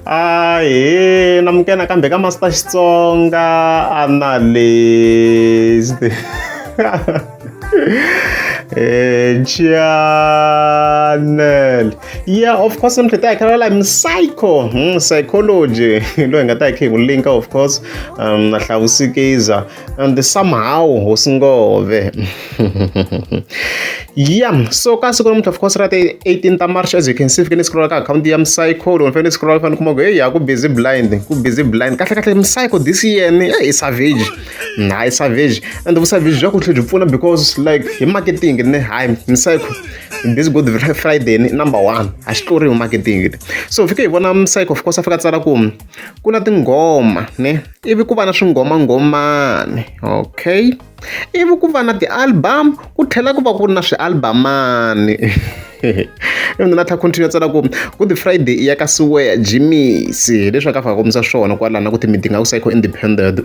Ahee namukela nakambe ka Master Xitsonga Analyst channel yeah of course namuntlha hi ta hi kha la psycho psychology loyi hi nga ta hi kha hi n'wi linka of course na hlavusikiza and somehow hosi ngove yeah so ka siku namuntlha of course ra ti 18 ta march as you can see fike ni scroll ka akhawunti ya psycho loko ni fanele ni scroll fanele kuma ku hey ya ku busy blind ku busy blind kahle kahle psycho this year ni i savage hayi savage and vusavage bya ku tlhe byi pfuna because like hi marketing ne hayi psycho this good friday ni number one a xi tluriwi marketing so fike hi vona psycho of course a fika tsala ku ku na tinghoma ne ivi ku va na swingomangomani okay ivi ku va na ti-album ku tlhela ku va ku ri na swialbamani ivi na tlha continue tsala ku good friday i ya ka siweya jimisi leswi a ka faka kombisa swona kwalana ku ti-meeting a ku psycho independent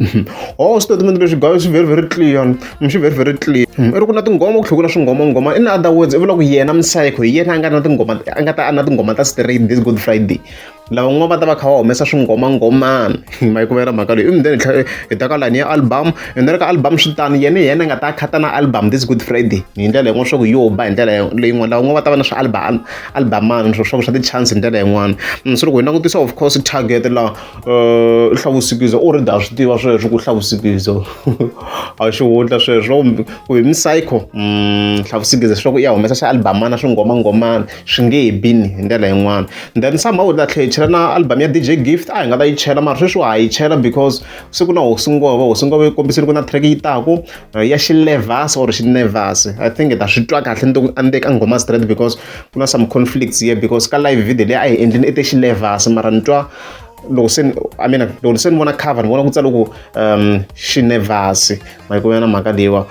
oh statement lexi guys swi very very clear swi very very clear i ri ku na tinghoma ku tlhela ku na swingomangoma in other words i vula ku yena psycho hi yena a nga na tinghoma a nga ta a na tinghoma ta straight this good friday lava n'wana va ta va kha va humesa swingomangomani ma yi kumela mhaka leyi then hi hi ta ka lani ya album and then ka album swi tano yena hi yena a nga ta khata na album this good friday hi ndlela yin'wana swa ku yo ba hi ndlela leyin'wana lava n'wana va ta va na swa album albumani swo swa ku swa ti-chance hi ndlela yin'wana so loko hi langutisa of course target la hlavusikizo already ha swi tiva sweswo ku hlavusikizo a xihundla sweswo ku hi psycho hlavusikizo swa ku ya humesa xa albumana swingomangomani swi nge he bini hi ndlela yin'wana then somehow hi ta tlhela hi chela na album ya D_J Gift a hi nga ta yi chela mara sweswi ha yi chela because se ku na hosi ngove hosi ngove yi kombisile ku na track yi taku ya xilevhasi or xinevhasi I think hi ta swi twa kahle endzeni ka nghoma straight because ku na some conflicts here because ka live video leyi a hi endlini i te xilevhasi mara ni twa loko se I mean loko se ni vona cover ni vona ku tsale ku xinevhasi ma yi kumela mhaka leyiwa.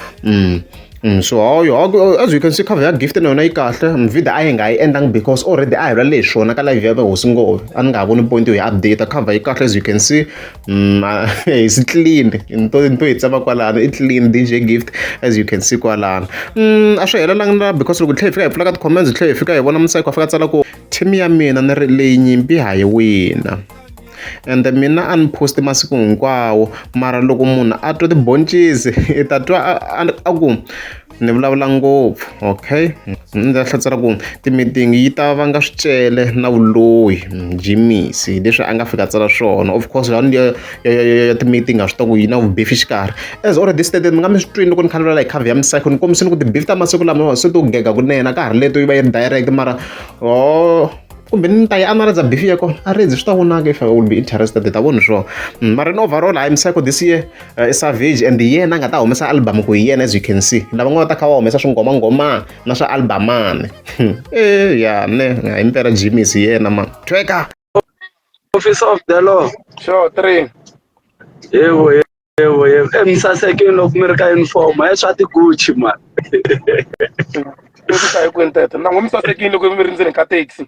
So hayi as you can see cover ya gift na yona yi kahle video a yi nga yi endlangi because already a hi vulavule hi swona ka live ya hosi ngove a ni nga ha voni point yo hi update cover yi kahle as you can see is clean ni to ni to yi tsema kwalano i clean D_J gift as you can see kwalano a swi helelangi na because loko hi tlhela hi fika hi pfula ka ti-comments hi tlhela hi fika hi vona Museko a fika a tsala ku team ya mina ni ri leyi nyimpi ha yi wina ende mina a ni post masiku hinkwawo mara loko munhu a twa tiboncisi i ta twa a ku ni vulavula ngopfu okay ni ta hlamusela ku ti-meeting yi ta vanga swicele na vuloyi jimisi leswi a nga fika tsala swona of course lani ya ya ya ya ti-meeting ha swi tiva ku yi na vubifi xikarhi as already stated mi nga mi swi twini loko ni kha ni vulavula hi cover ya Psycho ni kombisile ku ti-beef ta masiku lama se to gega kunene a ka ha ri leto yi va yi ri direct mara oh kumbe ni ta yi analyza beef ya kona a redzi swi ta vonaka if I will be interested hi ta vona swona mara in overall hayi Psycho this year i savage and yena a nga ta humesa album ku hi yena as you can see lava nga ta kha va humesa swingomangomana na swa albumani e ya ne hi mpela Jimmy's hi yena man tweka Office of the law. Sure, three. Yebo, yebo, yebo. Eh, mi sasekile loko mi ri ka uniform. Eh, swa ti-Gucci man. Leswi hi kwini tete. Na n'wi mi sasekile loko mi ri ndzeni ka taxi.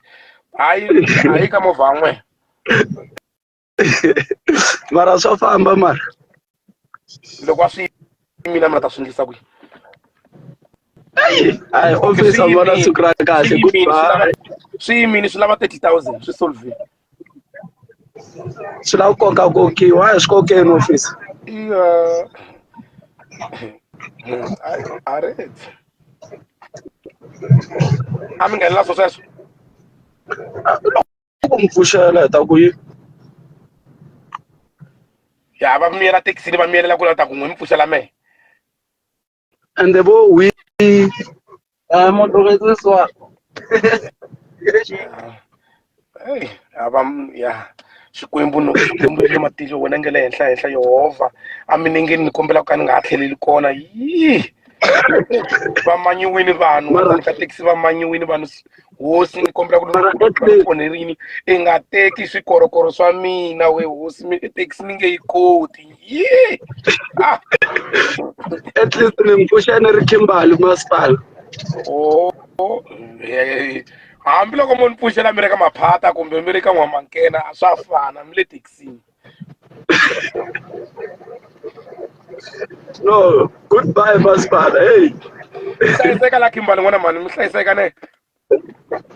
Hayi, hayi ka movha n'we. Mara swa famba mara. Loko a swi yimile mi la ta swi endlisa ku yini? Hayi, officer vona siku ra kahle. Goodbye. Swi yimile swi lava 30,000 swi solve. Swi lava ku kokakokiwa, a hi swi kokeni officer. Iya. A ri A mi nghenela swo sweswo? Loko mi pfuxela hi ta ku yini? Ya va miyela thekisini va miyelela ku la ta ku n'wi mi pfuxela mehe. Ende vo wi Hey, a va ya Xikwembu no Xikwembu le matilo wena nge le henhla henhla Yehovha a milengeni ni kombela ku ka ni nga ha tlheleli kona yi va manyiwini vanhu Mara- ka thekisi va manyiwini vanhu hosi ni kombela ku Mara at least- onherini i nga teki swikorokoro swa mina we hosi mi thekisi ni nge yi koti yi ah at least ni mi pfuxeni ri Kimberley masipala. Oh, hambiloko mo ni pfuxela mi ri ka maphata kumbe mi ri ka n'wamankena a swa fana mi le thekisini No, goodbye masipala. Hey. Mi hlayiseka la Kimberley n'wana mhani mi hlayiseka ne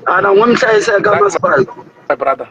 Ana n'wi mi hlayiseka masipala. My brother.